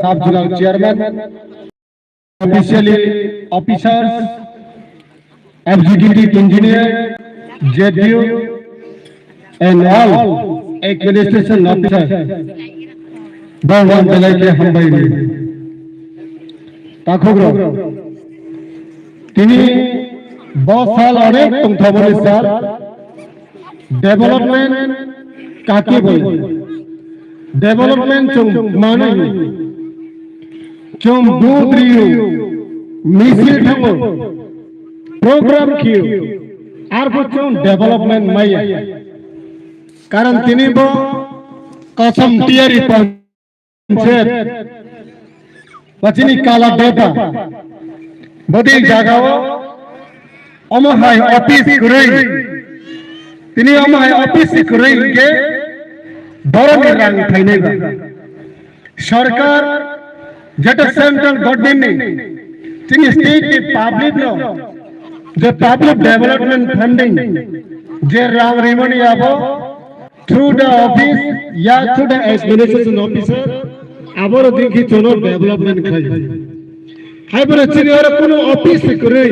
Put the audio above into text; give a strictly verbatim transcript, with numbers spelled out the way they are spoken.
Sub Zonal Chairman, officially officers, executive engineer, Z D O, and all administration officer, bongwan belai khe hambai ri. Takhukrok, tini bo sal onek tongthokmani sal, development kaki bole, development chwng manwi, chwng booth riyo, misil thango, program khiyo, arphuh chwng development maya. Karon tini bo kosom tiyari pon- Panchayat, ba chini Kala Deba, bodi jagao omo hai office kwrwi, tini omo hai office kwrwi hinkhe borokni rang phainai ba. Sorkar, jeta central government ni, chini state ni public no, je public development funding, je rang rimani abo, through the office, ya through the administration officer, aboro dinkhi chono development khlai. Hai bono chini oro kuno office kwrwi,